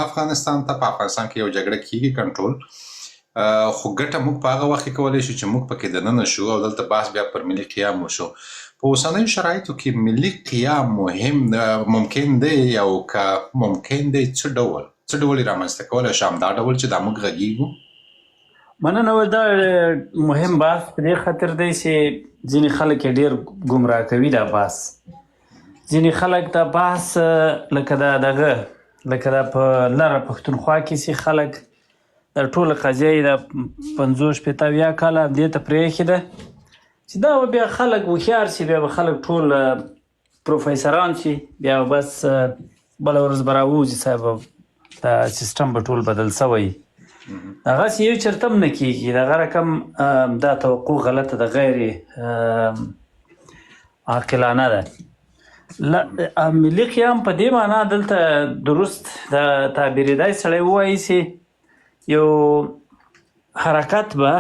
افغانستان ته، په افغانستان کې یو جګړه کیږي کنټرول، خو ګټه موږ په هغه وخت کې کولی شو چې موږ پکې دننه شو او دلته بحث بیا پر ملي قیام وشو. په اوسنیو شرایطو کې ملي قیام مهم ممکن دی او که ممکن دی څه ډول، څه ډول یې رامنځته کولی شو؟ همدا ډول چې دا موږ غږیږو؟ مننه. دا مهم بحث په دې خاطر دی چې ځینې خلک یې ډېر ګمراه کوي دا بحث. ځینې خلک دا بحث لکه دا دغه لکه دا په لره پښتونخوا کې چې خلک دا ټوله قضیه یې د 50 60 70 کاله دې ته پرېښې ده چې دا به بیا خلک هوښیار شي، بیا به خلک ټول پروفیسران شي، بیا به بس بله ورځ به راووځي صاحب دا سیستم به ټول بدل شوی. هغسې یو چېرته هم نه کېږي. دغه رقم دا توقع غلطه ده، غیر عاقلانه ده. ملي قیام په دې معنا دلته درست د تعبیرېدای سړی ووایي چې یو حرکت به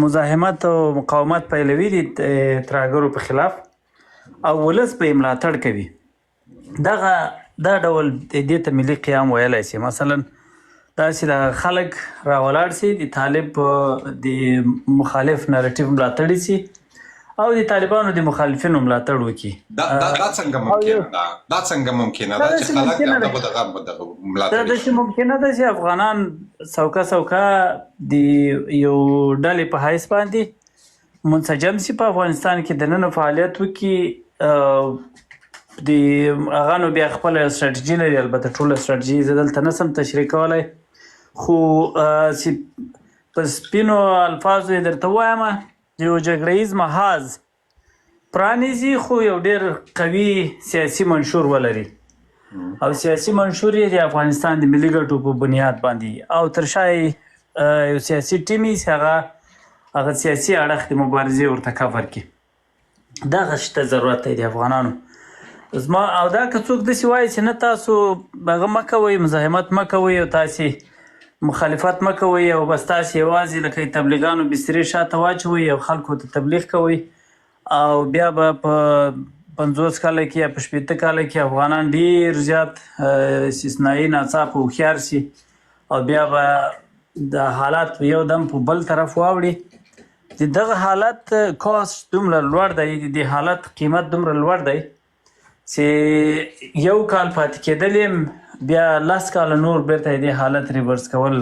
مزاحمت او مقاومت پیلوي د ترهګرو په خلاف او ولس به یې ملاتړ کوي. دغه دا ډول دې ته ملي قیام ویلی شي. مثلا داسې د خلک راولاړ شي، د طالب د مخالف نریټیو ملاتړي شي او د طالبانو د مخالفینو ملاتړ وکړي. دا دا دا څنګه ممکنه ده؟ دا څنګه ممکنه ده چې خلک دغه دغه دغه ملاتړ دا داسې ممکنه ده چې افغانان سوکه سوکه د یو ډلې په حیث باندې منسجم شي، په افغانستان کې دننه فعالیت وکړي. د هغه نو بیا خپله استراتیژي لري، البته ټوله استراتیژي زه دلته نه سم تشریح کولی، خو چې په سپینو الفاظو یې درته ووایم، یو جګړه ییز محاذ پرانیزي خو یو ډیر قوي سیاسي منشور ولري او سیاسي منشور یې د افغانستان د ملي ګټو په بنیاد باندې او تر شا یې یو سیاسي ټیم یې چې هغه سیاسي اړخ د مبارزې ورته کفر کړي. دغه شته ضرورت دی د افغانانو زما. او دا که څوک داسې وایي چې نه تاسو هغه مه کوئ، مزاحمت مه کوئ او تاسې مخالفت مه کوئ او بس تاسې یوازې لکه تبلیغانو بسترې شاته واچوئ او خلکو ته تبلیغ کوئ او بیا به په 50 کاله کې یا په 60 کاله کې افغانان ډیر زیات استثنایي ناڅاپه هوښیار شي او بیا به د حالات یو دم په بل طرف واوړي، د دغه حالت cost دومره لوړ دی، د دې حالت قیمت دومره لوړ دی چې یو کال پاتې کېدل یې بیا 10 کاله نور بیرته دې حالت reverse کول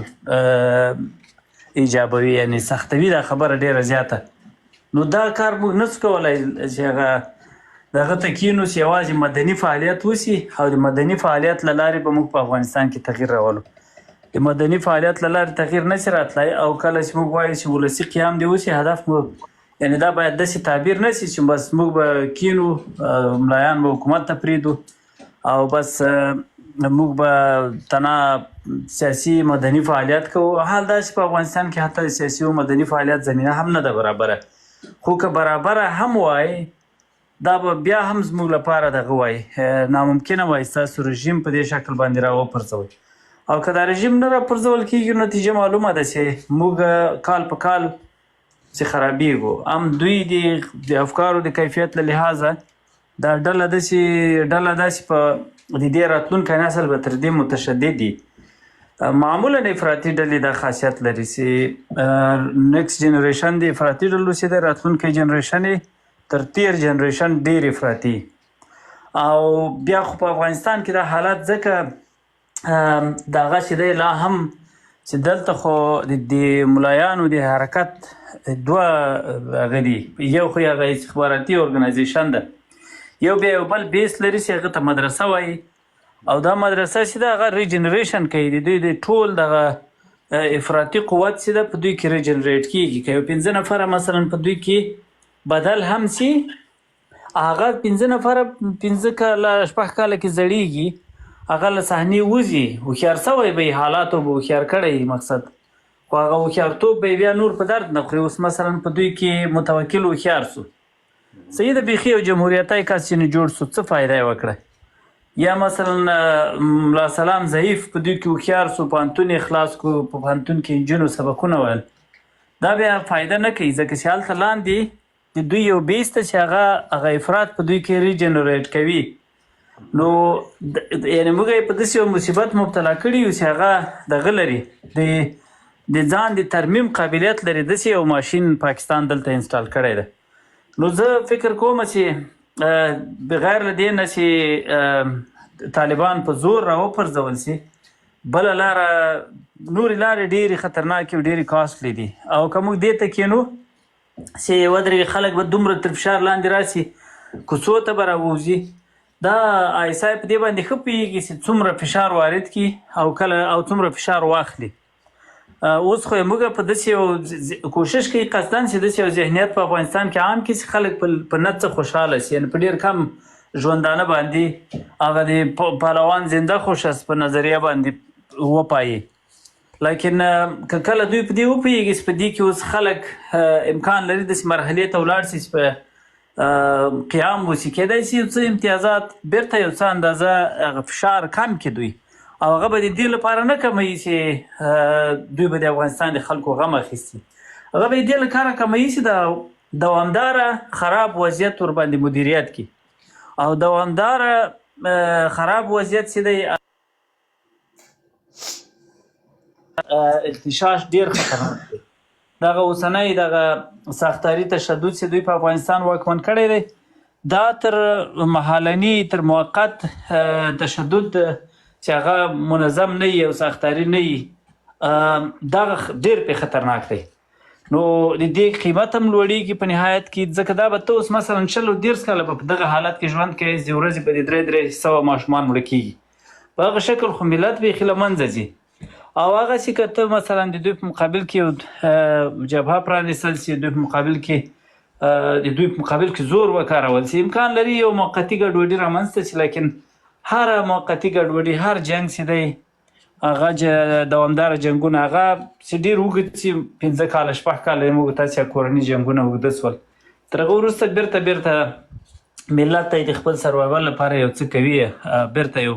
ایجابوي، یعنې سختوي دا خبره ډېره زیاته. نو دا کار موږ نه شو کولی چې هغه دغه ته کینو چې یوازې مدني فعالیت وشي او د مدني فعالیت له لارې به موږ په افغانستان کې تغییر راولو. د مدني فعالیت له لارې تغییر نه شي راتلای او کله چې موږ وایو چې ولسي قیام دې وشي، هدف مو یعنې دا باید داسې تعبیر نه شي چې بس موږ به کینو، ملایان به حکومت ته پرېږدو او بس موږ به تنها سیاسي مدني فعالیت کوو. حال دا چې په افغانستان کې حتی سیاسي او مدني فعالیت زمینه هم نه ده برابره، خو که برابره هم وای دا به بیا هم زموږ لپاره دغه وای ناممکنه وای ستاسو رژیم په دې شکل باندې راوپرځوئ. او که دا رژیم نه راپرځول کېږي نتیجه معلومه ده چې موږ کال په کال چې خرابېږو. هم دوی د افکارو د کیفیت له لحاظه دا ډله داسې ډله داسې په د دې راتلونکی نسل به تر دې متشدد دي. معمولا افراطي ډلې دا خاصیت لري چې next generation د افراطي ډلو چې دی راتلونکی generation یې تر تیر generation ډېر افراطي. او بیا خو په افغانستان کې دا حالت ځکه دغه چې دی لا هم چې دلته خو د ملایانو د حرکت دوه هغه دي، یو خو هغه استخباراتي organization ده، یو بیا یو بل base لري چې هغه ته مدرسه وایي او دا مدرسه چې ده هغه regeneration کوي، د دوی د ټول دغه افراطي قوت چې ده په دوی کې regenerate کیږي. که یو 5 نفره مثلا په دوی کې بدل هم سي، هغه 5 نفره 5 کاله 6 کاله کې زړیږي، هغه له صحنې وځي، هوښیار سوی به یې، حالاتو به هوښیار کړی مقصد، خو هغه هوښیارتوب به یې بیا نور په درد نه خوري. اوس مثلا په دوی کې متوکل هوښیار سو، صحیح ده، بیخي یو جمهوریتي کس چې نه جوړ سو، څه فایده یې وکړه؟ یا مثلا ملا سلام ضعیف په دوی کې هوښیار سو، پوهنتون یې خلاص کړو، په پوهنتون کې نجونو سبقونه ویل، دا بیا فایده نه کوي، ځکه چې هلته لاندې د دوی یو base ته چې هغه افراد په دوی کې regenerate کوي. نو یعنی موږ یې په داسې یو مصیبت مبتلا کړي یو چې هغه دغه لري، د ځان د ترمیم قابلیت لري. داسې یو ماشین پاکستان دلته انسټال کړی دی. نو زه فکر کوم چې بغیر له دې نه چې طالبان په زور راوپرځول شي، بله لاره، نورې لارې ډېرې خطرناکې او ډېرې کاسټلي دي. او که موږ دې ته کښېنو چې ودرېږي، خلک به دومره تر فشار لاندې راشي، کوڅو ته به راووځي. دا آی اس آی په دې باندې ښه پوهېږي چې څومره فشار وارد کړي او کله او څومره فشار واخلي. اوس خو یې موږ په داسې یو کوشش کوي قصداً چې داسې یو ذهنیت په افغانستان کې عام کړي چې خلک په نه څه خوشحاله شي، یعنې په ډېر کم ژوندانه باندې هغه د پهلوان زنده خوش است په نظریه باندې وپایي. لیکن که کله دوی په دې وپوهېږي چې په دې کې اوس خلک امکان لري داسې مرحلې ته ولاړ شي چې په قیام وشي، کېدای شي یو څه امتیازات بیرته یو څه اندازه هغه فشار کم کړي دوی، او هغه به د دې لپاره نه کموي چې دوی به د افغانستان د خلکو غم اخیستي، هغه به د دې لپاره کموي چې د دوامداره خراب وضعیت ورباندې مدیریت کړي. او دوامداره خراب وضعیت چې دی، ارتشاش ډیر خطرناک دی. دغه اوسنی دغه ساختاري تشدد چې دوی په افغانستان واکمن کړی دی، دا تر مهالني تر موقت تشدد چې هغه منظم نه وي او ساختاري نه وي، دغه ډیر پې خطرناک دی. نو د دې قیمت هم لوړیږي په نهایت کې، ځکه دا به ته اوس مثلا 20 او 30 کاله به په دغه حالت کې ژوند کوې، د ورځې به د 300 ماشومان مړه کېږي. په هغه شکل خو ملت بیخي له منځه ځي. او هغسې که ته مثلا د دوی په مقابل کې یو جبهه پرانیستل شي، دوی په مقابل کې د دوی په مقابل کې زور وکارول شي، امکان لري یو موقتي ګډوډي رامنځته شي. لیکن هره موقتي ګډوډي، هر جنګ چې دی، هغه دوامداره جنګونه، هغه چې ډېر اوږد شي، 5 کاله 6 کاله یې موږ تاسې کورني جنګونه اوږده شول، تر هغه وروسته بیرته بیرته ملت ته د خپل سروایول لپاره یو څه کوي، بیرته یو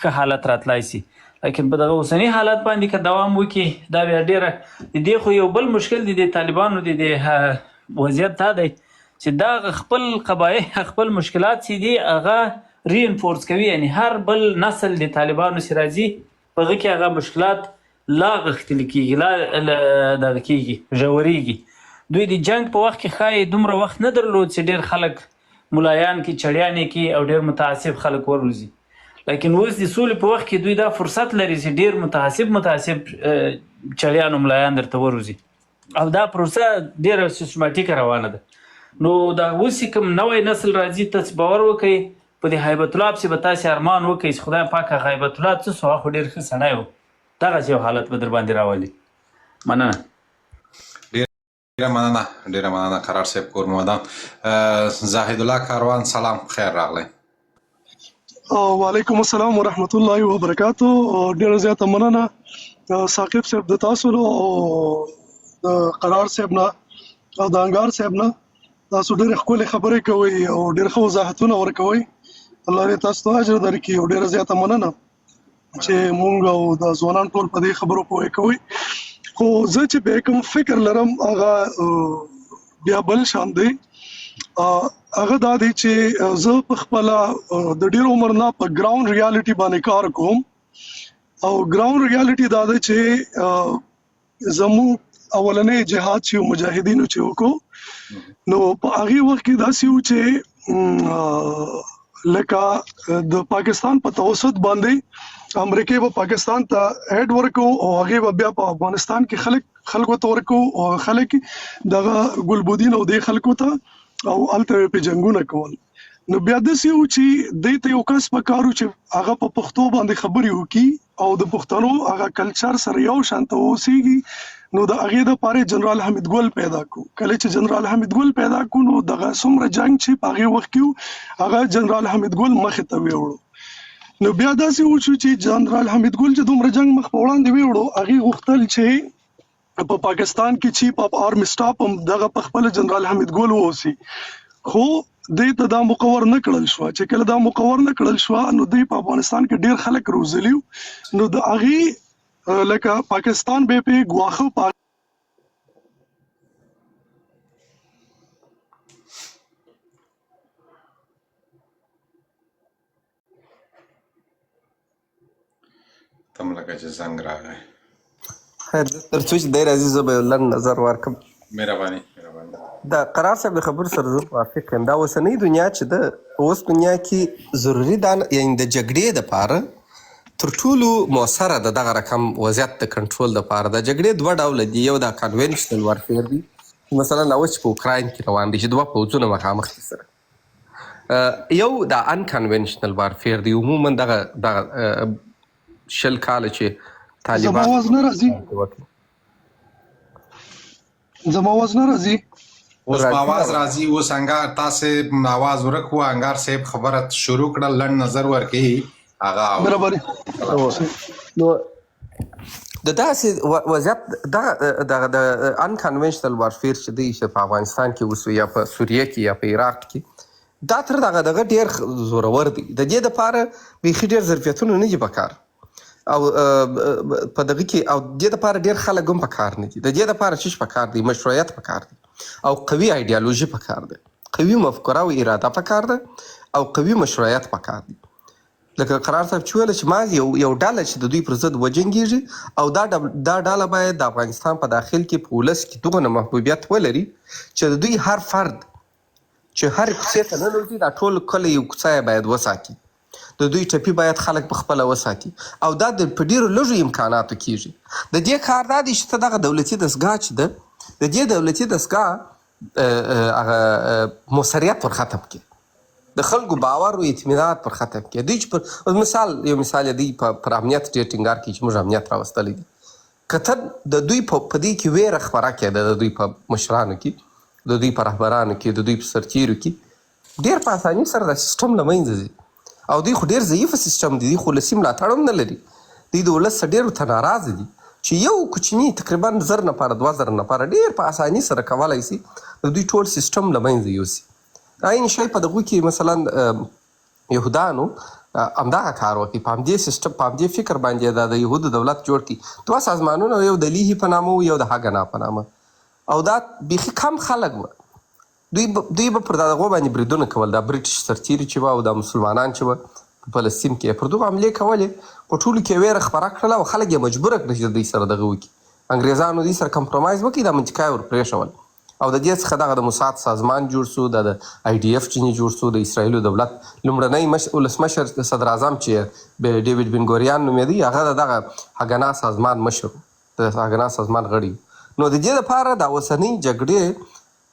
ښه حالت راتلای شي. لیکن په دغه اوسني حالت باندې که دوام وکړي، دا بیا ډېره د دې خو یو بل مشکل د دې طالبانو د دې وضعیت دا دی چې دا خپل قبایل خپل مشکلات چې دي هغه ری انفورس کوي، یعنی هر بل نسل د طالبانو چې راځي په هغه کې هغه مشکلات لا غښتلي کېږي، لا دغه کېږي، ژورېږي. دوی د جنګ په وخت کې ښایي دومره وخت نه درلود چې ډېر خلک ملایان کې چړیانې کې او ډېر متعصب خلک وروزي، لیکن اوس د سولې په وخت کې دوی دا فرصت لري چې ډېر متعصب چړیان او ملایان درته وروزي، او دا پروسه ډېره سیستماتیکه روانه ده. نو دا اوس چې کوم نوی نسل راځي، تاسې باور وکړئ په دې هیبت الله پسې به تاسې ارمان وکړئ چې خدای پاک هغه هیبت الله څه شو، هغه خو ډېر ښه سړی و. دغسې یو حالت به در باندې راولي. مننه. ډیره مننه، ډیره مننه قرار صاحب، کور مو ودان. زاهد الله کاروان سلام، خیر راغلی. وعلیکم السلام ورحمت الله وبرکاتو. ډیره زیاته مننه ثاقب صاحب د تاسو او د قرار صاحب نه او د انګار صاحب نه. تاسو ډېرې ښکلې خبرې کوئ او ډېر ښه وضاحتونه ورکوئ. الله دې تاسو ته اجر درکړي او ډېره زیاته مننه چې مونږ او د ځوانان ټول په دې خبرو پوه کوئ. خو زه چې به کوم فکر لرم هغه بیا بل شان دی. هغه دا دی چې زه په خپل د ډیر عمر نه په ګراوند ریالټي باندې کار کوم، او ګراوند ریالټي دا ده چې زموږ اولنې جهاد چې مجاهدینو چې وکړو، نو په هغه وخت کې داسې و چې لکه د پاکستان په توسط باندې امریکای به پاکستان ته هډ ورکو او هغه به بیا په افغانستان کې خلکو ته ورکو، او خلک دغه ګلبدین او د خلکو ته او الته په جنگونه کول. نو بیا داسې و چې دې ته یو کس په کارو چې هغه په پښتو باندې خبرې وکړي او د پښتنو هغه کلچر سره یو شان ته اوسېږي. نو د هغې دپاره جنرال حمید ګل پیدا کو. کله چې جنرال حمید ګل پیدا کو، نو دغه څومره جنګ چې په هغې وخت کې هغه جنرال حمید ګل مخې ته ویوړو. نو بیا داسې وشو چې جنرال حمید ګل چې دومره جنګ مخ په وړاندې ویوړو، هغې غوښتل چې په پاکستان کې چیف اف آرمي سټاف هم دغه په خپله جنرال حمید ګل واوسي، خو دې ته دا مقور نه کړل شوه. چې کله دا مقور نه کړل شوه، نو دوی په افغانستان کې ډېر خلک روزلي، نو د هغې لکه پاکستان به پې ګواښه په تم لکه چې زنګ راغی. خیر، تر څو چې دی راځي زه به یو لنډ نظر ورکړم. مهرباني، مهرباني. د قرار صاحب د خبرو سره زه موافق یم. دا اوسنۍ دنیا چې ده، اوس دنیا کې ضروري دا یعنی د جګړې دپاره تر ټولو موثره د دغه رقم وضعیت د کنټرول دپاره، د جګړې دوه ډوله دي. یو دا conventional warfare دی، مثلا اوس چې په اوکراین کې روان دی چې دوه پوځونه مخامخ دي سره. یو دا unconventional warfare دی، عموما دغه دغه 20 کاله چې زما طالبان اواز نه راځي؟ زما اواز نه راځي؟ اوس په راځي. اواز راځي. اوس انګار تاسې اواز ورک و، انګار صاحب خبره شروع کړه، لنډ نظر ورکړي هغه اوري. مهرباني. نو د داسې وضعیت دغه دغه د unconventional warfare چې دی، چې په افغانستان کې وسو یا په سوریه کې یا په عراق کې، دا تر دغه دغه ډیر زورور دی. د دې لپاره بیخي ډیر ظرفیتونه نه دي پکار او په دغه کې، او دې لپاره ډیر خلک هم پکار نه دي. د دې لپاره چې پکار دی، مشروعیت پکار دی او قوي ایډیالوژي پکار ده، قوي مفکوره او اراده پکار ده او قوي مشروعیت پکار دی. لکه قرار صاحب چې ویل چې ما یو یو ډله چې د دوی پر ضد وجنګیږي، او دا دا ډله باید د افغانستان په داخل کې په ولس کې دغه محبوبیت ولري چې د دوی هر فرد چې هر کوڅې ته ننوځي، دا ټول کلی یو کوڅه یې باید وساتي، د دوی ټپي باید خلک په خپله وساتي، او دا د په ډیرو لږو امکاناتو کیږي. د دې کار دا دی چې ته دغه دولتي دستګاه چې ده، د دې دولتي دستګاه هغه موثریت ور ختم کړي، د خلکو باور او اطمینان پر ختم کړي. دوی چې پر مثال یو مثال یې، دوی پر امنیت ډېر ټینګار کوي چې موږ امنیت راوستلی دی. که ته د دوی په دې کې ویره خپره کړې، د دوی په مشرانو کې، د دوی په رهبرانو کې، د دوی په سرتیرو کې، ډېر په اساني سره دا سیستم له منځه ځي. او دوی خو ډېر ضعیف سیستم دی، دوی خو ولسي ملاتړ هم نه لري، دوی د ولس څخه ډېر ورته ناراضه دي چې یو کوچني تقریبا 1000 نفره، 2000 نفره ډېر په اساني سره کولای شي د دوی ټول سیستم له منځه یوسي. عین شی په دغو کې مثلا یهودانو همدغه کار وکړي، په همدې سیستم، په همدې فکر باندې دا د یهودو دولت جوړ کړي. دوه سازمانونه، یو د لیهي په نامه و، یو د هاګنا په نامه، او دا بیخي کم خلک وه. دوی به پر دغو باندې بریدونه کول، دا برټش سرتیري چې وه او دا مسلمانان چې وه په فلسطین کې پر دغو حملې کولې، په ټولو کې ویره خپره کړله او خلک یې مجبوره کړل چې د دوی سره دغه وکړي. انګریزانو دوی سره compromise وکړي، دا منطقه یې ورپرېښول، او د دې څخه دغه د موساد سازمان جوړ شو، د IDF چینی جوړ شو. د اسراییلو دولت لومړنی ولسمشر، صدراعظم چې ډیویډ بن ګوریان نومېدی، هغه د دغه هګنا سازمان مشر، د هګنا سازمان غړی. نو د دې لپاره دا اوسنۍ جګړې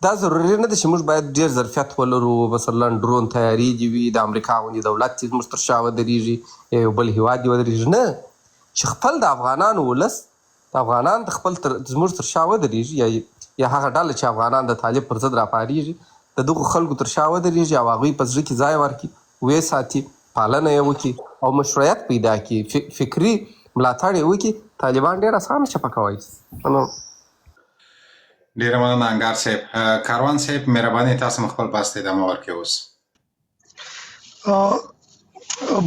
دا ضروري نه ده چې موږ باید ډېر ظرفیت ولرو، مثلا ډرون تیارې دي وي، د امریکا غوندې دولت چې زموږ تر شا ودرېږي یا یو بل هیواد دې ودرېږي. نه، چې خپل د افغانانو ولس، د افغانان د خپل تر زموږ تر شا ودرېږي، یا هغه ډله چې افغانان د طالب پر ضد راپارېږي، د دغو خلکو تر شا ودرېږي او هغوی په زړه کې ځای ورکړي، ویې ساتي، پالنه یې وکړي او مشروعیت پیدا کړي، فکري ملاتړ یې وکړي، طالبان ډېر اسانه چپه کوی شي. ډیره مننه انګار صاحب. کاروان صاحب، مهرباني، تاسو هم خپل بحث ته ادامه ورکړئ اوس.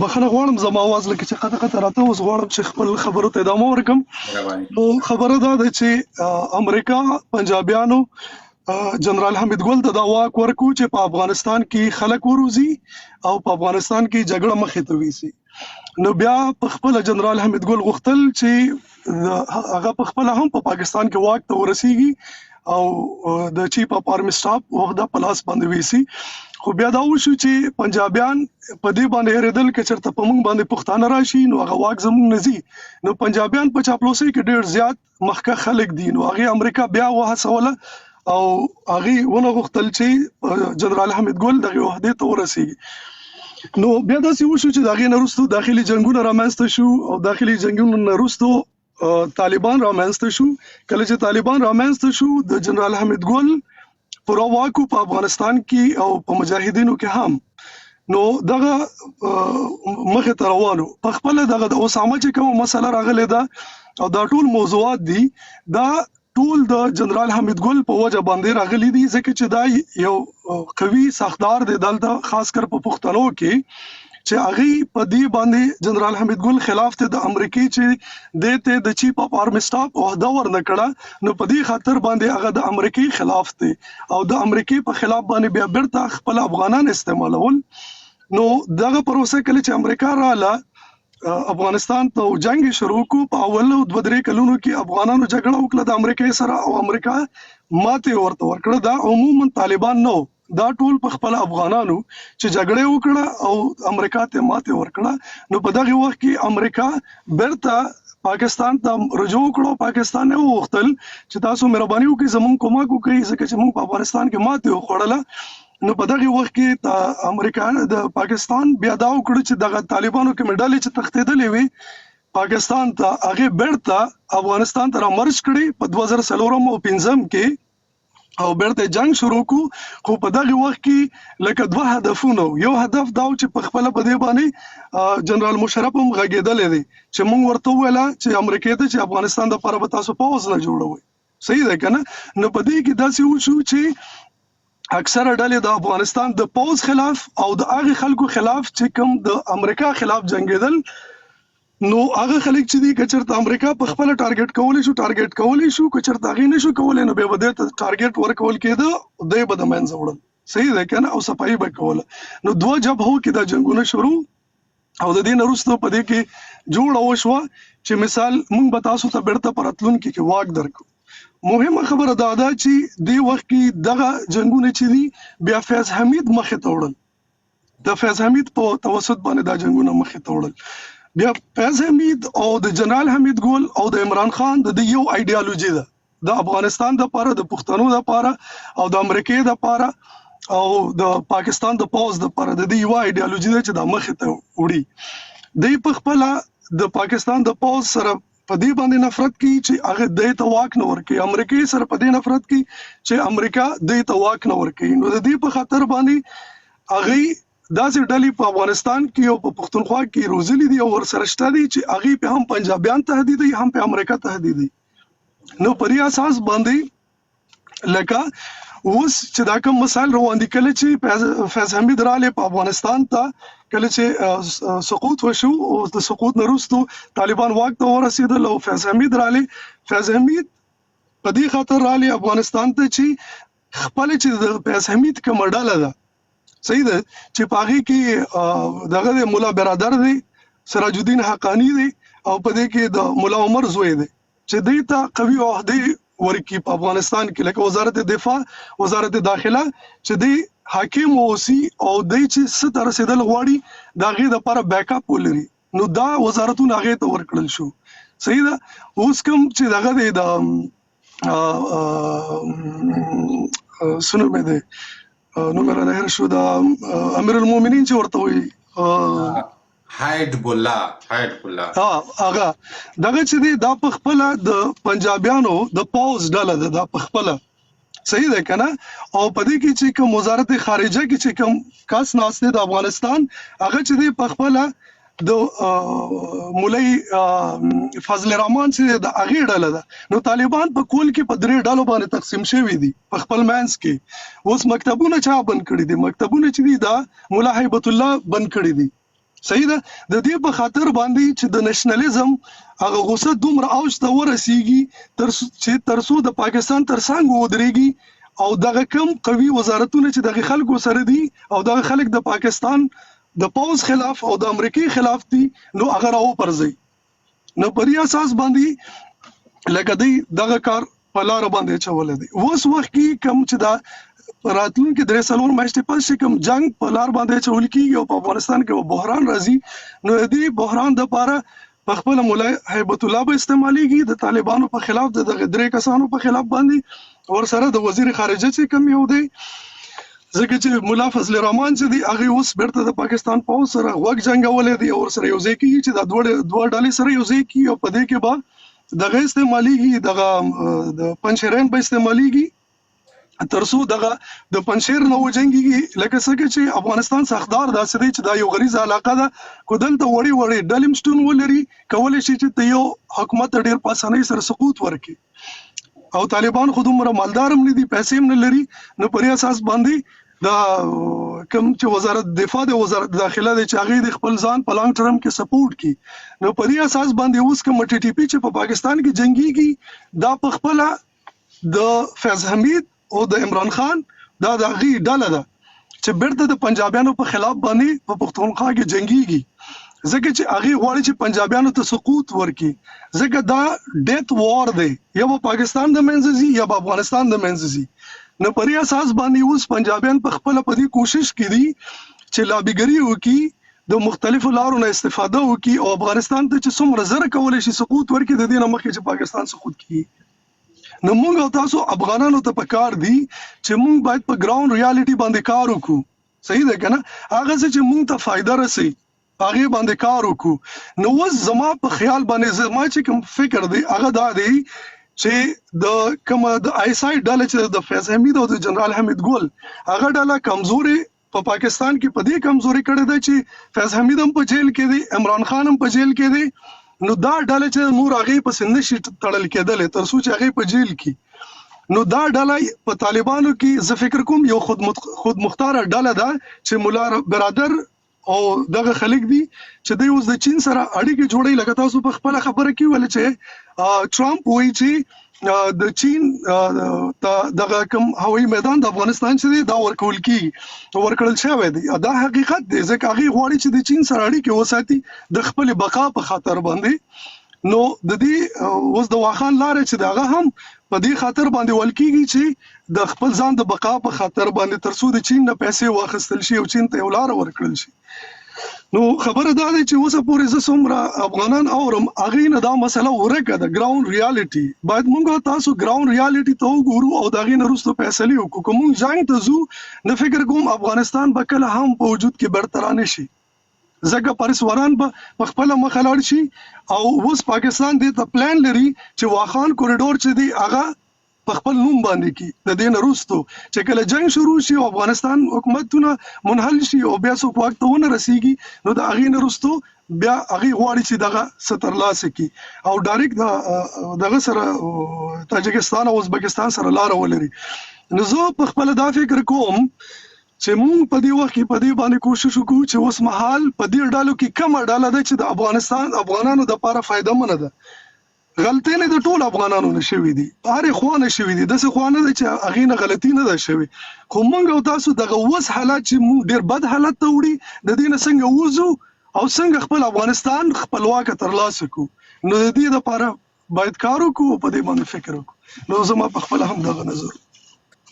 بخښنه غواړم، زما اواز لکه چې قطع قطع راته، اوس غواړم چې خپل خبرو ته ادامه ورکړم. مهرباني. نو خبره دا ده چې امریکا پنجابیانو جنرال حمید ګل ته دا واک ورکو چې په افغانستان کې خلک وروزي او په افغانستان کې جګړه مخې ته ویسي. نو بیا په خپل جنرال حمید ګل غوښتل چې هغه په خپل هم په پاکستان کې واک ته ورسیږي او د chief of army staff عہده په لاس باندې ویسي. خو بیا دا وشو چې پنجابیان په دې باندې هېرېدل که چېرته په موږ باندې پښتانه راشي نو هغه واک زموږ نه ځي. نو پنجابیان په چاپلوسۍ کې ډېر زیات مخکښ خلک دي، نو هغې امریکا بیا وهڅوله او هغې ونه غوښتل چې جنرال حمید ګل دغې عهدې ته ورسیږي. نو بیا داسې وشو چې د هغې نه وروسته داخلي جنګونه رامنځته شو او داخلي جنګونو نه وروسته طالبان رامنځته شو. کله چې طالبان رامنځته شو، د جنرال حمید ګل پوره واک په افغانستان کې او په مجاهدینو کې هم، نو دغه مخې ته روانو. په خپله دغه د اسامه چې کومه مسله راغلې ده او دا ټول موضوعات دي، دا ټول د جنرال حمید ګل په وجه باندې راغلي دي، ځکه چې دا یو قوي ساختار دی دلته، خاص کر په پښتنو کې، چې هغه په دې باندې جنرال حمید ګل خلاف ته د امریکای چې د ته د chief of army staff عہده ورنکړه، نو په دې خاطر باندې هغه د امریکای خلاف دی او د امریکای په خلاف باندې بیا بیرته خپل افغانان استعمالول. نو دغه پروسه کله چې امریکا رااله افغانستان ته او جنګ یې شروع کو. په اولو دوه درې کلونو کې افغانانو جګړه وکړه د امریکې سره او امریکا ماتې ورته ورکړه. دا عموما طالبان نه، دا ټول په خپل افغانانو چې جګړه وکړه او امریکا ته ماتې ورکړه. نو په دغه وخت کې امریکا بیرته پاکستان ته رجوع وکړو، پاکستان یې وغوښتل چې تاسو مهرباني وکړئ زمونږ کومک وکړئ، ځکه چې موږ په افغانستان کې ماتې وخوړله. نو په دغه وخت کې امریکا د پاکستان بیا دا وکړو چې دغه طالبانو کې ډلې چې تښتېدلې وي پاکستان ته، هغه بیرته افغانستان ته را مرج کړي په 2004 او 5 کې او بیرته جنگ شروع کو. خو په دغه وخت کې لکه دوه هدفونه، یو هدف دا چې په خپل په دې باندې جنرال مشرف هم غږېدلی دی چې مونږ ورته وویله چې امریکې ته چې افغانستان د پاره به تاسو پوځ نه جوړوئ، صحیح ده کنه؟ نو په دې کې داسې وشو چې اکثره ډلې د افغانستان د پوځ خلاف او د هغه خلکو خلاف چې کوم د امریکا خلاف جنگیدل، نو هغه خلک چې دي که چېرته امریکا په خپله ټارګټ کولی شو، ټارګټ کولی شو، که چېرته هغې نه شو کولی نو بیا به دی ته ټارګټ ورکول کېده، دی به د منځه وړل، صحیح ده که نه؟ او صفایي به کوله. نو دوه جبهو کې دا جنګونه شروع او د دې نه وروسته په دې کې جوړه وشوه چې مثال موږ به تاسو ته بیرته په راتلونکي کې واک درکړو. مهمه خبره دا ده چې دې وخت کې دغه جنګونه چې دي بیا فیض حمید مخې ته وړل، د فیض حمید په توسط باندې دا جنګونه مخې ته وړل. بیا فیض حمید او د جنرال حمید ګل او د عمران خان د دې یو ایډیالوژي ده د افغانستان د پاره، د پښتنو د پاره او د امریکې د پاره او د پاکستان د پوځ د پاره، د دې یو ایډیالوژي ده چې د مخې ته وړي. دی په خپله د پاکستان د پوځ سره په دې باندې نفرت کوي چې هغه دی ته واک نه ورکوي، امریکې سره په دې نفرت کوي چې امریکا دی ته واک نه ورکوي. نو د دې په خاطر باندې هغوی داسې ډلې په افغانستان کې او په پښتونخوا کې روزلي دي او ورسره شته دي چې هغوی په هم پنجابیان تهدیدوي، هم په امریکا تهدیدوي. نو په دې اساس باندې لکه اوس چې دا کوم مسایل روان دي، کله چې فیض حمید رالی په افغانستان ته، کله چې سقوط وشو او د سقوط نه وروسته طالبان واک ته ورسېدل او فیض حمید رالی، فیض حمید په دې خاطر رالی افغانستان ته چې خپل چې د فیض حمید کومه ډله ده، صحیح ده، چې په هغې کې دغه دی ملا برادر دی، سراج الدین حقانی دی او په دې کې د ملا عمر زوی دی، چې دوی ته قوي عهدې ورکړي په افغانستان کې، لکه وزارت دفاع، وزارت داخله، چې دوی حاکم واوسي او دوی چې څه ته رسېدل غواړي د هغې دپاره بیک اپ ولري. نو دا وزارتونه هغې ته ورکړل شو، صحیح ده. اوس کوم چې دغه دی د څه نوم یې دی، نوم یې رانه هېر شو، د امیر المؤمنین چې ورته وایي، هایډ بولا، هایډ بولا، هغه دغه چې دی دا په خپله د پنجابیانو د پوځ ډله ده، دا په خپله، صحیح ده که نه؟ او په دې کې چې کوم وزارت خارجه کې چې کوم کس ناست دی د افغانستان، هغه چې دی په خپله د مولوي فضل الرحمن چې د هغې ډله ده. نو طالبان په کول کې په درې ډلو باندې تقسیم شوي دي په خپل منځ کې. اوس مکتبونه چا بند کړي دي؟ مکتبونه چې دي دا ملا هیبت الله بند کړي دي، صحیح ده. د دې په خاطر باندې چې د نشنلیزم هغه غوسه دومره اوج ته ورسیږي تر چې تر څو د پاکستان تر څنګ ودرېږي او دغه کم قوي وزارتونه چې دغه خلکو سره دي او دغه خلک د پاکستان د پوځ خلاف او د امریکې خلاف دي، نو هغه راوپرځوي. نو په دې اساس باندې لکه دی دغه کار په لاره باندې اچولی دی. اوس وخت کې کوم چې دا راتلونکي درې څلور میاشتې پس چې کوم جنګ په لار باندې اچول کېږي او په افغانستان کې به بحران راځي، نو د دې بحران دپاره په خپله ملا هیبت الله به استعمالېږي د طالبانو په خلاف، د دغه درې کسانو په خلاف باندې، ورسره د وزیر خارجه چې کوم یو دی، ځکه چې ملا فضل الرحمن چې دی هغه اوس بیرته د پاکستان پوځ سره غوږ جنګولی دی او ورسره یو ځای کېږي چې دا دوه ډلې سره یو ځای کړي او په دې کې به دغه استعمالېږي، دغه د پنجشیرین به استعمالېږي تر څو دغه د پنجشیر نه وجنګېږي. لکه څنګه چې افغانستان ساختار داسې دی چې دا یو غریزه علاقه ده، کو دلته وړې وړې ډلې هم شتون ولري کولی شي چې ته یو حکومت ته ډېر په اسانۍ سره سقوط ورکړي. او طالبان خو دومره مالدار هم نه دي، پیسې هم نه لري، نو پر دې اساس باندې دا کوم چې وزارت دفاع دی، وزارت داخله دی، چې هغې د خپل ځان په لانګ ټرم کې سپورټ کړي. نو په دې اساس باندې اوس کوم ټي ټي پي چې په پاکستان کې جنګیږي، دا په خپله د فیض حمید او د عمران خان دا د هغې ډله ده چې بیرته د پنجابیانو په خلاف باندې په پښتونخوا کې جنګیږي. ځکه چې هغه غواړي چې پنجابیانو ته سقوط ورکړي، ځکه دا ډیت وار دی، یا به پاکستان د منځه ځي یا به افغانستان د منځه ځي. نو پر دې اساس باندې اوس پنجابیان په خپله په دې کوشش کې دي چې لابیګري وکړي، د مختلفو لارو نه استفاده وکړي او افغانستان ته چې څومره زر کولی شي سقوط ورکړي، د دې نه مخکې چې پاکستان سقوط کړي. نو موږ او تاسو افغانانو ته پکار دي چې موږ باید په ګراوند ریالټي باندې کار وکړو. صحیح ده کنه؟ هغه څه چې موږ ته فایده رسي هغه باندې کار وکړو. نو اوس زما په خیال باندې، زما چې کوم فکر دی هغه دا دی چې د کوم د آی اس آی ډله چې د فیض حمید او د جنرال حمید ګل هغه ډله کمزوري په پاکستان کې په دې کمزوري کړې ده چې فیض حمید هم په جیل کې دی، عمران خان هم په جیل کې دی. نو دا ډله چې نور هغې پسې نشي تړل کېدلی تر څو چې هغې په جیل کې. نو دا ډله په طالبانو کې زه فکر کوم یو خودمختاره ډله ده چې ملا برادر او دغه خلک دي چې دوی اوس د چین سره اړیکې جوړوي. لکه تاسو په خپله خبره کې ویل چې ټرمپ وایي چې د چین ته دغه کوم هوایي میدان د افغانستان چې دی دا ورکول کیږي، ورکړل شوی دی. دا حقیقت دی، ځکه هغوی غواړي چې د چین سره اړیکې وساتي د خپلې بقا په خاطر باندې. نو د دې اوس د واخان لاره چې دغه هم په دې خاطر باندې ویل کیږي چې د خپل ځان د بقا په خاطر باندې، تر څو د چین نه پیسې واخیستل شي او چین ته یو لاره ورکړل شي. نو خبره دا ده چې اوسه پورې زه څومره افغانان اورم هغې نه دا مسله ورکه ده، ګراوند ریالټي. باید موږ تاسو ګراوند ریالټي ته وګورو او د هغې نه وروسته فیصلې وکړو. که موږ جنګ ته ځو نو فکر کوم افغانستان به کله هم په وجود کې بیرته رانه شي، ځکه پرسوران به په خپله مخه لاړ شي. او اوس پاکستان دې ته پلان لري چې واخان کوریډور چې دی هغه په خپل نوم باندې کی، د دې نه وروسته چې کله جنگ شروع شي او افغانستان حکومتونه منحل شي او بیا څوک واک ته ونه رسیږي، نو د هغې نه وروسته بیا هغې غواړي چې دغه څه ترلاسه کړي او ډایرکټ دغه سره تاجکستان او ازبکستان سره لاره ولري. نو زه په خپله دا فکر کوم چې موږ په دې وخت کې په دې باندې کوشش وکړو چې اوس مهال په دې ډلو کې کومه ډله ده چې د افغانستان افغانانو دپاره فایده منه ده. غلطۍ نه د ټولو افغانانو نه شوې دي، هرې خوا نه شوې دي، داسې خوا نه ده چې هغې نه غلطي نه ده شوې. خو موږ او تاسو دغه اوس حالات چې موږ ډېر بد حالت ته وړي، د دې نه څنګه وځو او څنګه خپل افغانستان خپلواکه ترلاسه کړو، نو د دې لپاره باید کار وکړو او په دې باندې فکر وکړو. نو زما په خپله هم دغه نظر.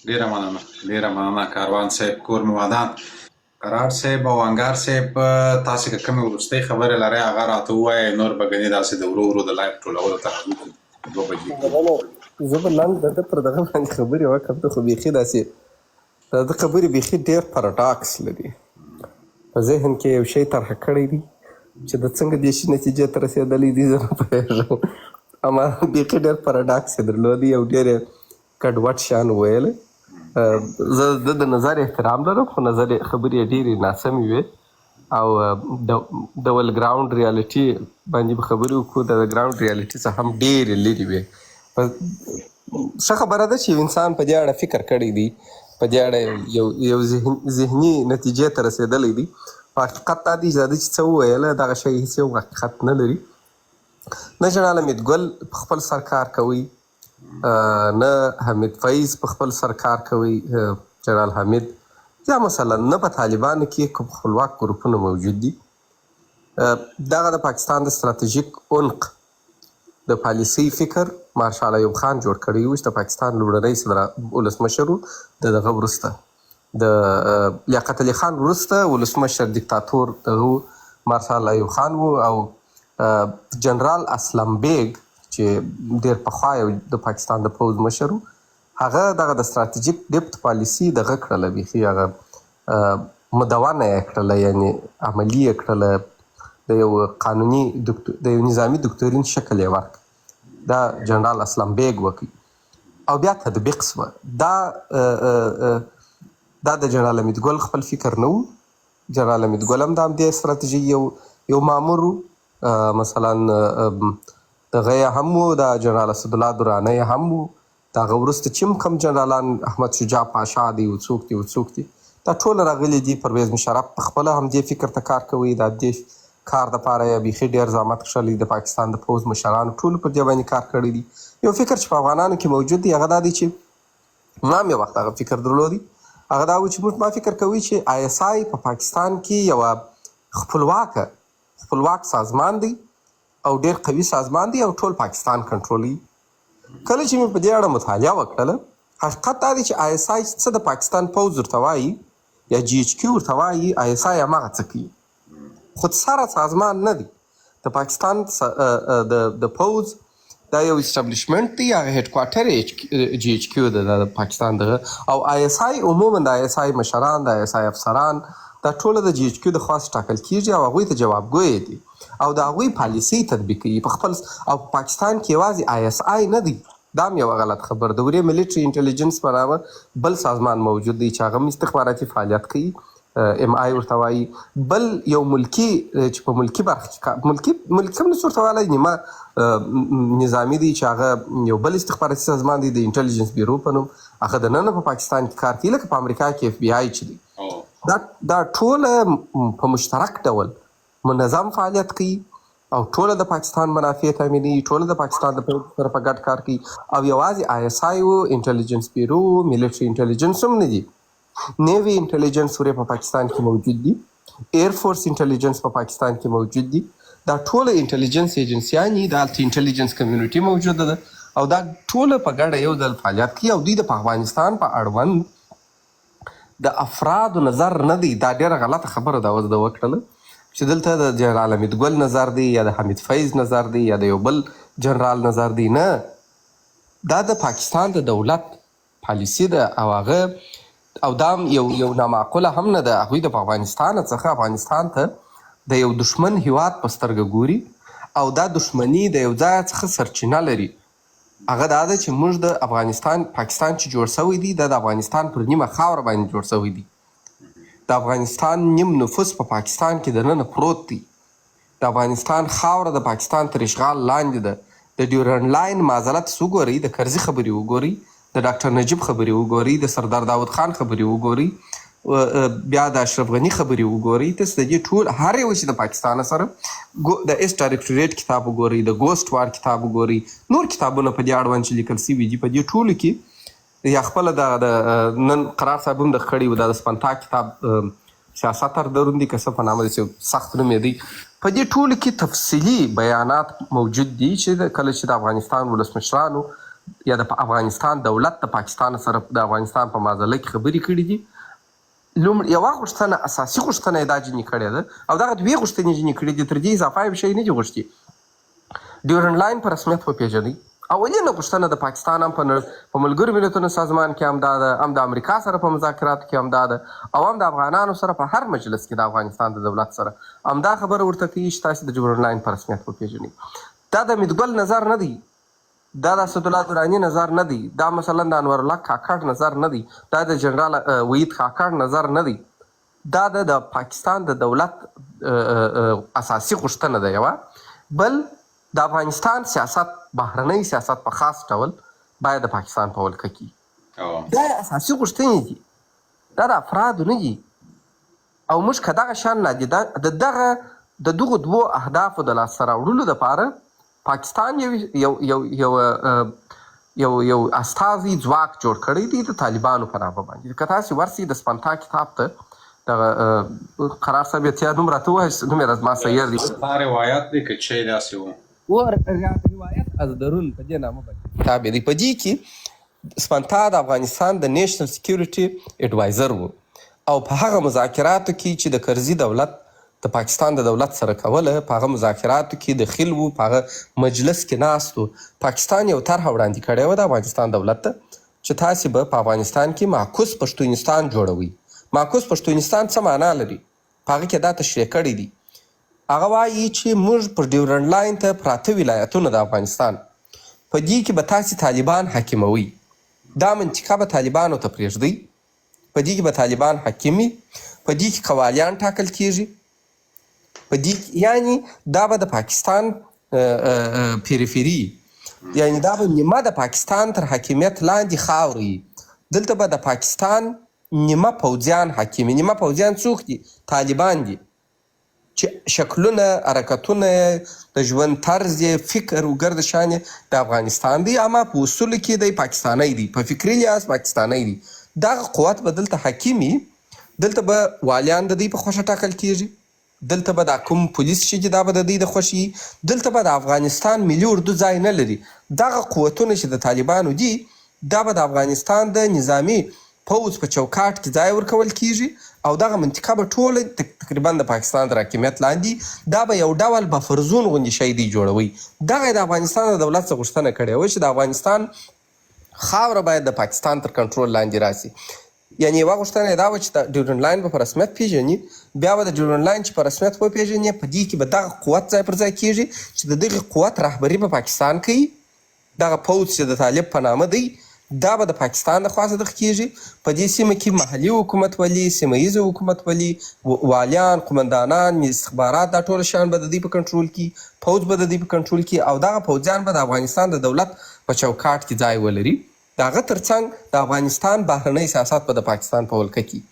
ډیره مننه، ډیره مننه کاروان صاحب، کور مو ودان. قرار صاحب او انګار صاحب، تاسو که کومې وروستۍ خبرې لرئ هغه راته ووایئ، نور به ګنې داسې د ورو ورو د لایف ټولولو ته راځو چې 2 بجې کېږي. زه به لنډ د ده پر دغه باندې خبرې وکړم، ته خو بیخي داسې د ده خبرې بیخي ډېر پاراډاکس لري. په ذهن کې یو شی طرح کړی دی چې د څنګه دې شي نتیجې ته رسېدلی دی زه نه پوهېږم، اما بیخي ډېر پاراډاکس یې درلودی او ډېر یې ګډوډ شیان ویل. زه د ده نظر احترام لرم، خو نظر خبرې یې ډېرې ناسمې وې او د ول ګراوند ریالټي باندې به خبرې وکړو، د ګراوند ریالټي څخه هم ډېرې لرې وې. ښه خبره ده چې یو انسان په دې اړه فکر کړی دی، په دې اړه یو یو ذهني نتیجې ته رسېدلی دی. خو حقیقت دا دی چې دا ده چې څه وویله دغه شی هېڅ یو حقیقت نه لري. نه جنرال حمید ګل په خپل سر کار کوي، نه حمید فیض په خپل سر کار کوي، جنرال حمید، یا مثلا نه په طالبانو کې کوم خپلواک ګروپونه موجود دي. دغه د پاکستان د ستراتیژیک عمق د پالیسۍ فکر مارشال ایوب خان جوړ کړی و چې د پاکستان لومړنی صدر ولسمشر و. د دغه وروسته د لیاقت علي خان وروسته ولسمشر دیکتاتور دغه مارشال ایوب خان و، او جنرال اسلم بیګ چې ډېر پخوا یو د پاکستان د پوځ مشر و، هغه دغه د ستراتیژیک ډیپت پالیسي دغه کړله، بیخي هغه مدونه یې کړله، یعنې عملي یې کړله، د یو قانوني د یو نظامي دکتورین شکل یې ورکړ. دا جنرال اسلم بیګ وکړ او بیا تطبیق شوه. دا دا د جنرال حمید ګل خپل فکر نه و. جنرال حمید ګل هم د همدې ستراتیژۍ یو یو مامور و، مثلا دغه یې هم و، د جنرال اسدالله درانی هم و. د هغه وروسته چې هم کوم جنرالان، احمد شجاع پاشا دی او څوک دی او څوک دی، دا ټول راغلي دي. پرویز مشرف په خپله همدې فکر ته کار کوي، د همدې کار دپاره یې بیخي ډېر زحمت کښلی. د پاکستان د پوځ مشرانو ټولو پر دې باندې کار کړی دی. یو فکر چې په افغانانو کې موجود دی هغه دا دی چې ما هم یو وخت هغه فکر درلودی، هغه دا و چې موږ ما فکر کوي چې آی اس آی په پاکستان کې یوه خپلواکه خپلواک سازمان دی او ډیر قوي سازمان دی او ټول پاکستان کنټرولوي. کله چې مې په دې اړه مطالعه وکړله، حقیقت دا دی چې آی اس آی څه د پاکستان پوځ ورته وایي یا جي ایچ کیو ورته وایي، آی اس آی هماغه څه کوي. خودسره سازمان نه دی. د پاکستان د د پوځ دا یو اسټابلیشمنټ دی، هغه هډکوارټر یې جي ایچ کیو ده، د پاکستان دغه او آی اس آی عموما د آی اس آی مشران، د آی اس آی افسران، دا ټوله د جي ایچ کیو د خوا څخه ټاکل کیږي او هغوی ته جوابګوی دي او د هغوی پالیسۍ تطبیقوي په خپل. او په پاکستان کې یوازې آی اس آی نه دی، دا هم یوه غلط خبر ده. ورې ملټري انټلیجنس په نامه بل سازمان موجود دی چې هغه هم استخباراتي فعالیت کوي، ایم آی ورته وایي. بل یو ملکي چې په ملکي برخه کې ملکي ملکي هم نشو ورته ویلی، نیمه نظامي دی، چې هغه یو بل استخباراتي سازمان دی د انټلیجنس بیرو په نوم، هغه د ننه په پاکستان کې کار کوي، لکه په امریکا کې اف بي آی چې دی. دا ټوله په مشترک ډول منظم فعالیت کوي او ټوله د پاکستان منافع تامینوي، ټوله د پاکستان د پوځ سره په ګډ کار کوي. او یوازې آی اس آی او انټلیجنس بیرو، ملټري انټلیجنس هم نه دي، نیوي انټلیجنس ورې په پاکستان کې موجود دي، ایر فورس انټلیجنس په پاکستان کې موجود دي. دا ټوله انټلیجنس ایجنسیانې، دا هلته انټلیجنس کمیونټي موجوده ده او دا ټوله په ګډه یو ځل فعالیت کوي. او دوی د افغانستان په اړوند د افرادو نظر نه دی. دا ډېره غلطه خبره ده اوس ده وکړله چې دلته د جنرال حمید ګل نظر دی یا د حمید فیض نظر دی یا د یو بل جنرال نظر دی. نه، دا د پاکستان د دولت پالیسي ده او هغه او دا یو یو نامعقوله هم نه ده. هغوی د افغانستان څخه افغانستان ته د یو دښمن هیواد په سترګه ګوري او دا دښمني د یو ځای څخه سرچینه لري. هغه دا ده چې موږ د افغانستان، پاکستان چې جوړ شوی دی، دا د افغانستان پر نیمه خاوره باندې جوړ شوی دی. د افغانستان نیم نفوس په پاکستان کې دننه پروت دی. د افغانستان خاوره د پاکستان تر اشغال لاندې ده. د ډیورنډ لاین معضله تاسو وګورئ، د کرزي خبرې وګورئ، د ډاکټر نجیب خبرې وګورئ، د سردار داود خان خبرې وګورئ، بیا د اشرف غني خبرې وګورئ. تاسو د دې ټول هر یو چې د پاکستان سره د ایس ډایریکټوریټ کتاب وګورئ، د ګوسټ وار کتاب وګورئ، نور کتابونه په دې اړوند چې لیکل شوي دي، په دې ټولو کې یا خپله دغه د نن قرار صاحب هم د کړی و، دا د سپنتا کتاب سیاست تر درون دي که څه په نامه دی چې سخت نوم یې دی، په دې ټولو کې تفصیلي بیانات موجود دي چې کله چې د افغانستان ولسمشرانو یا د افغانستان دولت د پاکستان سره د افغانستان په معضله کې خبرې کړې دي، لومړ یوه غوښتنه، اساسي غوښتنه یې دا جنې کړې ده او دغه دوې غوښتنې جنې کړې دي، تر دې اضافه یې شی نه دي غوښتي. ډیورنډ لاین په رسمیت وپېژنئ، اولینه غوښتنه د پاکستان هم په ملګرو ملتونو سازمان کې هم دا ده، هم د امریکا سره په مذاکراتو کې هم دا ده، او هم د افغانانو سره په هر مجلس کې د افغانستان د دولت سره همدا خبره ورته کوي چې تاسې د ډیورنډ لاین په رسمیت وپېژنئ. دا د حمید ګل نظر نه دی، دا د اسدالله دراني نظر نه دی، دا مثلا د انورالله کاکړ نظر نه دی، دا د جنرال وحید کاکړ نظر نه دی، دا د پاکستان د دولت اساسي غوښتنه ده. یوه بل د افغانستان سیاست، بهرنی سیاست په خاص ډول باید د پاکستان په ولکه کې. دا اساسي غوښتنې دي، دا د افرادو نه دي. او موږ که دغه شان نادیده د دغه د دغو دوو اهدافو د لاسته راوړلو دپاره پاکستان یو یو یو یو یو یو استازی ځواک جوړ کړی دی د طالبانو په نامه باندې. که تاسې ورسئ د سپنتا کتاب ته، دغه قرار صاحب یې تیا نوم راته ووایه، نوم یې زما سیر دی. سپنتا روایت دی که چي داسې و؟ و روایت از درون په دې نامه باندې کتاب دی. په دې کې سپنتا د افغانستان د نیشنل سکیورټي اډوایزر و او په هغه مذاکراتو کې چې د کرزي دولت د پاکستان د دولت سره کوله، په هغه مذاکراتو کې دخیل وو، په هغه مجلس کې ناست وو. پاکستان یو طرحه وړاندې کړې وه د افغانستان دولت ته چې تاسې به په افغانستان کې معکوس پښتونستان جوړوئ. معکوس پښتونستان څه معنا لري؟ په هغه کې دا تشریح کړی دی. هغه وایي چې موږ پر ډیورنډ لاین ته پراته ولایتونه د افغانستان، په دې کې به تاسې طالبان حاکموئ، دا منطقه به طالبانو ته پرېږدئ، په دې کې به طالبان حاکم وي، په دې کې قوالیان ټاکل کېږي، په دې یعنی دا به د پاکستان پیریفري، یعنی دا به نیمه د پاکستان تر حاکمیت لاندې خاوره وي، دلته به د پاکستان نیمه پوځیان حاکم وي. نیمه پوځیان څوک دي؟ طالبان دي چې شکلونه، حرکتونه، د ژوند طرز یې، فکر او ګرد شان یې د افغانستان دی، اما په اصولو کې دی پاکستانی دی، په فکري لحاظ پاکستانی دی. دغه قوت به دلته حاکم وي، دلته به والیان د دوی په خوښه ټاکل کېږي، دلته به دا کوم پولیس چې دي دا به د دوی د خوښې وي، دلته به د افغانستان ملي اردو ځای نه لري، دغه قوتونه چې د طالبانو دي دا به د افغانستان د نظامي پوځ په چوکاټ کې ځای ورکول کیږي او دغه منطقه به ټوله تقریبا د پاکستان تر حاکمیت لاندې، دا به یو ډول بفر زون غوندې شی دوی جوړوي. دغه یې د افغانستان د دولت څخه غوښتنه کړې وه چې د افغانستان خاوره باید د پاکستان تر کنټرول لاندې راشي. یعنې یوه غوښتنه یې دا وه چې د ډیورنډ لاین به په رسمیت پیژني، بیا به د ډیورنډ لاین چې په رسمیت وپیژني په دې کې به دغه قوت ځای پر ځای کیږي چې د دغه قوت رهبري به پاکستان کوي، دغه پوځ چې د طالب په نامه دی دا به د پاکستان د خوا څخه دغه کیږي، په دې سیمه کې محلي حکومتولي، سیمه ییزه حکومتولي، والیان، قومندانان، استخبارات دا ټول شیان به د دوی په کنټرول کې، پوځ به د دوی په کنټرول کې او دغه پوځیان به د افغانستان د دولت په چوکاټ کې ځای ولري. د هغه تر څنګ د افغانستان بهرنی سیاست به د پاکستان په ولکه کې وي.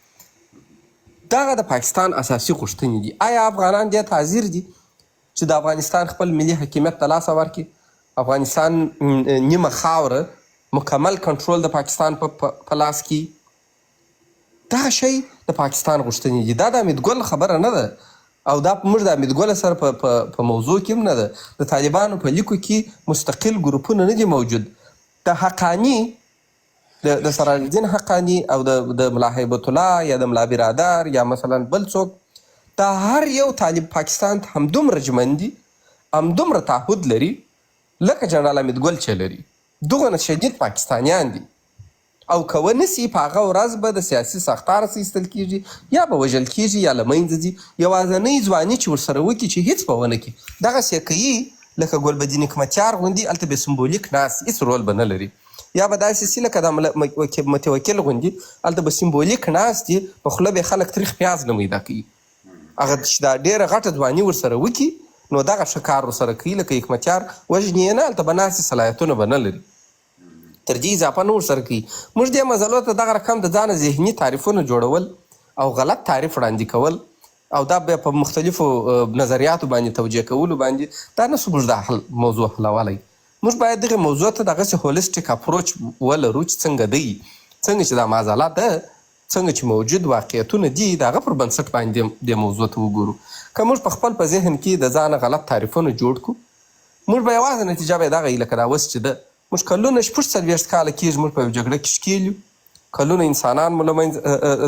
دغه د پاکستان اساسي غوښتنې دي. ایا افغانان دې ته حاضر دي چې د افغانستان خپل ملي حاکمیت د لاسه ورکړي، افغانستان نیمه خاوره مکمل کنټرول د پاکستان په په لاس کې؟ دغه شی د پاکستان غوښتنې دي. دا د حمید ګل خبره نه ده او دا موږ د حمید ګل سره په په په موضوع کې هم نه ده. د طالبانو په لیکو کې مستقل ګروپونه نه دي موجود. د حقاني د د سراج الدین حقاني او د د ملا هیبت الله یا د ملا برادر یا مثلا بل څوک دا هر یو طالب پاکستان ته همدومره ژمن دي، همدومره تعهد لري لکه جنرال حمید ګل چې لري. دغونه شدید پاکستانیان دي او که ونه سي په هغه ورځ به د سیاسي ساختاره څخه ایستل کیږي، یا به وژل کیږي یا له منځه ځي. یوازنۍ ځواني چې ورسره وکړي چې هیڅ به ونه کړي دغسې یې کوي لکه ګلبدین حکمتیار غوندي هلته به سمبولیک ناست هیڅ رول به نه لري، یا به داسې سي لکه دا متوکل غوندي هلته به سمبولیک ناست دي په خوله به خلک تریخ پیاز نه میده کوي. هغه چې دا ډیره غټه ځواني ورسره وکړي نو دغه ښه کار ورسره کوي لکه حکمتیار وژني یې نه هلته به ناست صلاحیتونه به نه لري. تر دې اضافه نه ورسره کوي. موږ دې مسئلو ته دغه رقم د ځانه ذهني تعریفونه جوړول او غلط تعریف وړاندې کول او دا بیا په مختلفو نظریاتو باندې توجیه کولو باندې دا نه شو موږ دا حل موضوع حلولی. موږ باید دغې موضوع ته دغسې هولیسټیک اپروچ ولرو چې څنګه دی، څنګه چې دا معضله ده، څنګه چې موجود واقعیتونه دي د هغه پر بنسټ باندې دې موضوع ته وګورو. که موږ په خپل په ذهن کې د ځانه غلط تعریفونه جوړ کړو موږ به یوازې نتیجه به یې دغه وي لکه دا اوس چې ده. موږ کلونه 46 کاله کېږي موږ په یو جګړه کې ښکېل یو، کلونه انسانان مو له منځه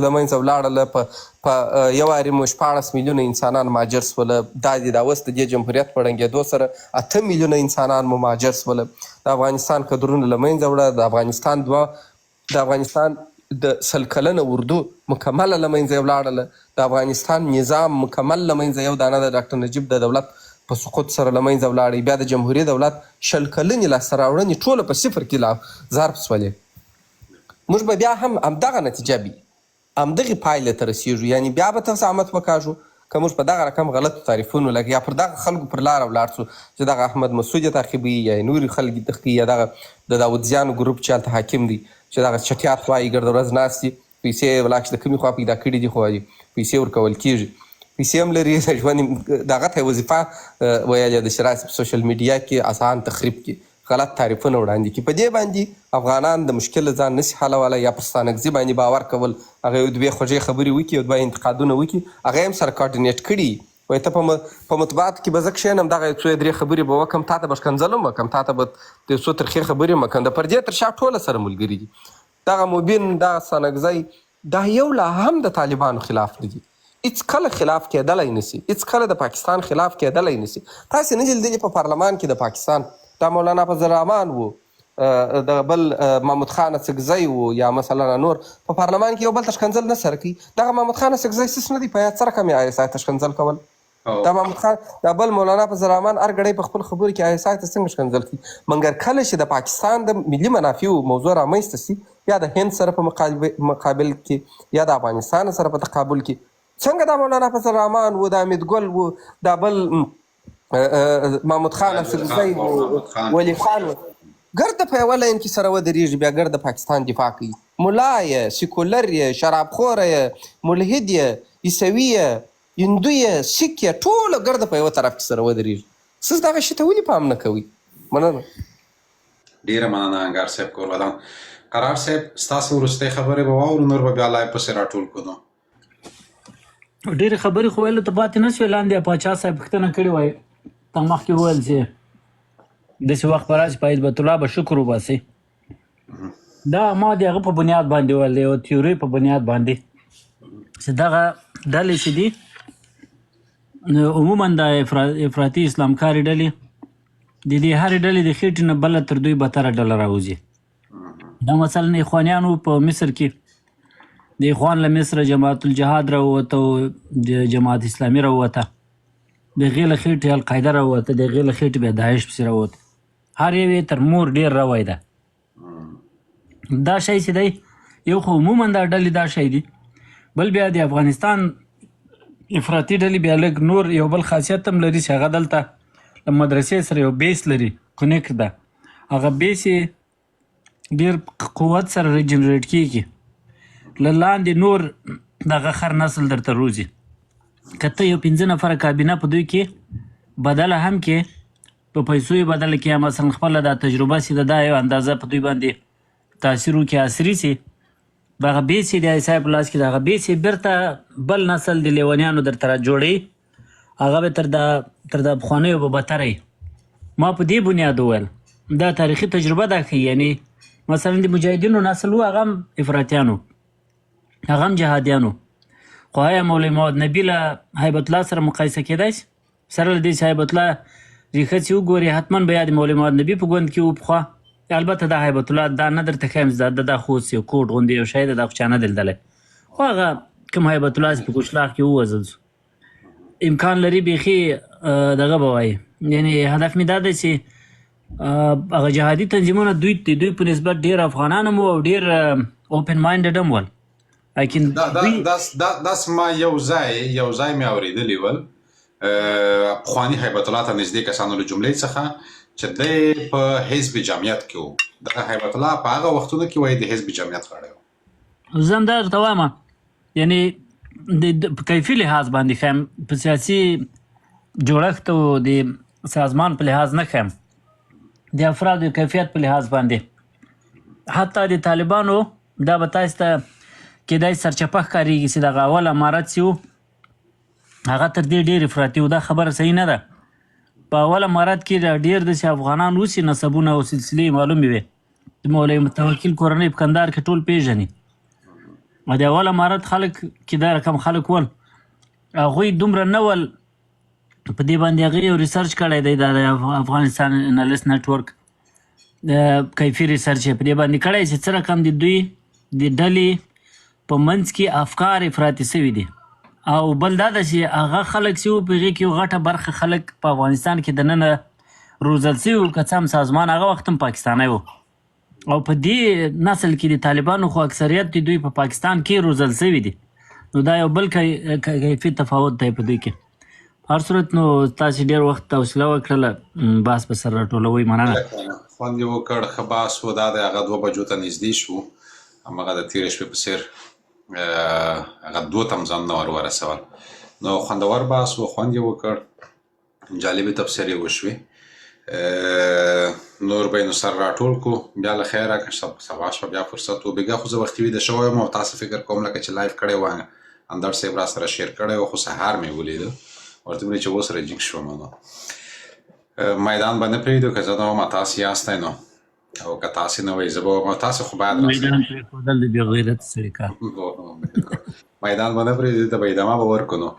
له منځه ولاړله، په په یو وارې مو 16 میلیونه انسانان مهاجر سوله، دا دي دا اوس د دې جمهوریت په ړنګېدو سره 8 میلیونه انسانان مو مهاجر سوله، د افغانستان کدرونه له منځه وړه، د افغانستان دوه د افغانستان د 100 کلنه اردو مکمله له منځه ولاړله، د افغانستان نظام مکمل له منځه یو دانه د ډاکټر نجیب د دولت په سقوط سره له منځه ولاړی، بیا د جمهوري دولت 20 کلنې لاسته راوړنې ټوله په صفر کې لا ضرب سولې. موږ به بیا هم همدغه نتیجه وي، همدغې پایلې ته رسیږو، یعنې بیا به ته زحمت وکاږو که موږ په دغه رقم غلطو تعریفونو لګ یا پر دغه خلکو پر لاره ولاړ سو چې دغه احمد مسعود یې تعقیبوي یا یې نورې خلک یې تخکوي یا دغه د داودزیانو ګروپ چې هلته حاکم دی چې دغه چټیات وایي ګرده ورځ ناست دي پیسې یې ولاکه چې د کومې خوا پیدا کړي دي خو وایي پیسې ورکول کیږي پیسې هم لري د ژوند دغه ته وظیفه ویلې ده چې راسي په سوشل میډیا کې اسان تخریب کړي غلط تعریفونه وړاندې کړي. په دې باندې افغانان د مشکل له ځان نشي حلولای یا پر ستانکزي باندې باور کول، هغه یو دوې خوږې خبرې وکړي، یو دوه انتقادونه وکړي، هغه یې هم سره کارډینیټ کړي، وایي ته په په مطبوعاتو کې به زه کښېنم، دغه یو څو درې خبرې به وکړم، تاته به ښکنځل هم وکړم، تاته به یو څو ترخې خبرې هم وکړم، د پردې تر شا ټوله سره ملګري دي. دغه مبین، دغه ستانکزی، دا یو لا هم د طالبانو خلاف نه دي، هیڅ کله خلاف کېدلای نه شي، هیڅ کله د پاکستان خلاف کېدلای نه شي. تاسې نه دي لیدلي په پارلمان کې د پاکستان دا مولانا فضل الرحمن وو، دغه بل محمود خان اڅکزی وو یا مثلا نور په پارلمان کې یو بل ته ښکنځل نه سره کوي. دغه محمود خان اڅکزی سیس نه دی په یاد، څه رقم یې آی اس آی ته ښکنځل کول؟ دا محمود خان دا بل مولانا فضل الرحمن هر ګړی په خپل خبرو کې آی اس آی ته څنګه ښکنځل کوي؟ منګر کله چې د پاکستان د ملي منافعو موضوع رامنځته شي یا د هند سره په مقابل کې یا د افغانستان سره په تقابل کې څنګه دا مولانا فضل الرحمن و، دا حمید ګل و، دا بل محمود خان اڅکزی و، ولي خان و، ګرده په یوه لاین کې سره ودرېږي، بیا ګرده پاکستان دفاع کوي. ملا یې، سیکولر یې، شرابخوره یې، ملحد یې، عیسوي یې، هندو یې، سیک یې، ټوله ګرده په یوه طرف کې سره ودرېږي. سز دغه شي ته ولې پام نه کوئ؟ مننه. ډیره مننه انګار صاحب، کور ودان. قرار صاحب ستاسو وروستۍ خبرې به واورو، نور به بیا لایو پسې راټول کړو. نو ډېرې خبرې خو ویلو ته پاتې نه شوې. لاندې پاچا صاحب پوښتنه کړې وای، تا مخکې وویل چې داسې وخت به راشي په هیبت الله به شکر وباسي. دا ما د هغه په بنیاد باندې وویل، د یوه تیوري په بنیاد باندې چې دغه ډلې چې دي عموما دا افراطي اسلامکاري ډلې د دې هرې ډلې د خېټې نه بله تر دوی بتره ډله راوځي. دا مثلا اخوانیانو په مصر کې د اخوان له مصره جماعت الجهاد راووته او د جماعت اسلامي راووته، د هغې له خېټې القاعده راووته، د هغې له خېټې بیا داعش پسې راووته. هر یو یې تر مور ډېر روی ده. دا شی چې دی یو خو عموما دا ډلې دا شی دي، بل بیا د افغانستان افراطي ډلې بیا لږ نور یو بل خاصیت هم لري چې هغه دلته له مدرسې سره یو بیس لري، کنیکټ ده، هغه بیس یې ډیر قوت سره ریجنریټ کیږي، له لاندې نور دغه خر نسل درته روزي. که ته یو 5 نفره کابینه په دوی کې بدله هم کې، په پیسو یې بدله کې، یا مثلا خپله دا تجربه سي دا یو اندازه په دوی باندې تاثیر وکړي، عصري سي، دغه بیس یې د آی اس آی په لاس کې، دغه بیس یې بیرته بل نسل د لیونیانو درته را جوړوي، هغه به تر دا پخوانیو به بتره وي. ما په دې بنیاد وویل دا تاریخي تجربه دا ښيي. یعنی مثلا د مجاهدینو نسل و، هغه هم افراطیان وو، هغه هم جهادیان وو، خو آیا مولوي محمد نبي له هیبت الله سره مقایسه کېدای شي؟ سره له دې چې هیبت الله ریښه چې وګوري حتما به یا د مولوي محمد نبي په ګوند کې و پخوا. البته دا هیبت الله دا نه درته ښیم چې دا خو اوس یو کوټ غوندې یو شی دی، دا خو چا نه دی لیدلی، خو هغه کوم هیبت الله چې په کشلاق کې ووژل شو امکان لري بیخي دغه به وایي. یعنی هدف مې دا دی چې هغه جهادي تنظیمونه دوی د دوی په نسبت ډېر افغانان هم وو او ډېر اوپن مایندډ هم ول. لیکن دا دا دوی دا دا داس ما یو ځای مې اورېدلی ول، پخواني هیبت الله ته نږدې کسانو له جملې څخه چې دی په حزب جمعیت کې و. دغه هیبت الله په هغه وختونو کې وایي د حزب جمعیت غړی و. زه هم دا درته وایم، یعنی د په کیفي لحاظ باندې ښایم، په سیاسي جوړښت او د سازمان په لحاظ نه ښایم، د افرادو کیفیت په لحاظ باندې. حتی د طالبانو دا به تاسو ته کېدای سرچپه ښکارېږي چې دغه اول امارت چې و هغه تر دې ډېر افراطي و، دا خبره صحیح نه ده. په اول امارت کې دا ډېر داسې افغانان وو چې نسبونه او سلسلې یې معلومې وې، د مولوي متوکل کورنۍ په کندهار کې ټول پېژني. او د اول امارت خلک کې دا رقم خلک ول، هغوی دومره نه ول په دې باندې. هغې یو ریسرچ کړی دی، دا د افغانستان انالیست نټورک کیفي ریسرچ یې په دې باندې کړی چې څه رقم د دوی د ډلې په منځ کې افکار افراطي سوي دي. او بل دا ده چې هغه خلک چې وو په هغې کې یو غټه برخه خلک په افغانستان کې دننه روزل سوي وو، که څه هم سازمان هغه وخت هم پاکستانی و، او په دې نسل کې د طالبانو خو اکثریت د دوی په پاکستان کې روزل سوي دي. نو دا یو بل کیفي تفاوت دی په دوی کې. هر صورت نو تاسې ډېر وخت حوصله وکړله، بحث به سره راټولوئ. مننه. خوند یې وکړ، ښه بحث و. دا دی هغه 2 بجو ته نږدې شو، هماغه د تېرې شپې په څېر هغه 2 ته هم ځانونه ور ورسول. نو خوندور بحث و، خوند یې وکړ، جالبې تبصرې وشوې. نور به یې نو سره راټول کړو بیا له خیره، که سبا شپه بیا فرصت و. بېګا خو زه وختي ویده شوی وم او تاسو فکر کوم لکه چې لایف کړی و، اندړ صاحب را سره شیر کړی و، خو سهار مې ولیده ورته مې چې اوس راجیګ شوم. نو میدان به نه پرېږدو، که زه نه وم تاسې یاستئ نو، او که تاسې نه وئ زه به وم، تاسې خو باید راسئ. میدان پرېښودل د بې غیرت سړي کار. میدان به نه پرېږدو، ته به ادامه به ورکړو.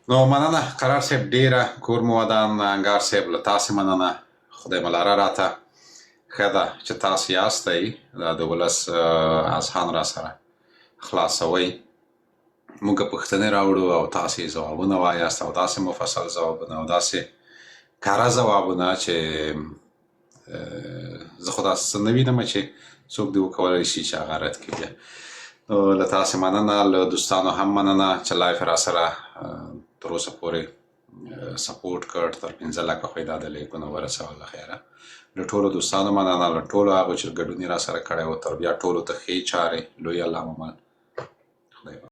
نو مننه قرار صاحب، ډېره کور مو ودان. انګار صاحب له تاسې مننه، خدای مو لاره راته ښه ده چې تاسې یاستئ، دا د ولس اذهان را سره خلاصوئ، موږ پوښتنې راوړو او تاسې ځوابونه وایاست، او داسې مفصل ځوابونه او داسې کره ځوابونه چې زه خو داسې څه نه وینم چې څوک دې وکولی شي چې هغه رد کړي بیا. نو له تاسې مننه، له دوستانو هم مننه چې لایف را سره تر اوسه پورې سپورټ کړ، تر 5 لکه خو یې دا د لیکونو ورسول له خیره. له ټولو دوستانو مننه، له ټولو هغو چې ګډون یې را سره کړی و، تر بیا ټولو ته ښې چارې، لوی الله مو مل. خدای پاک.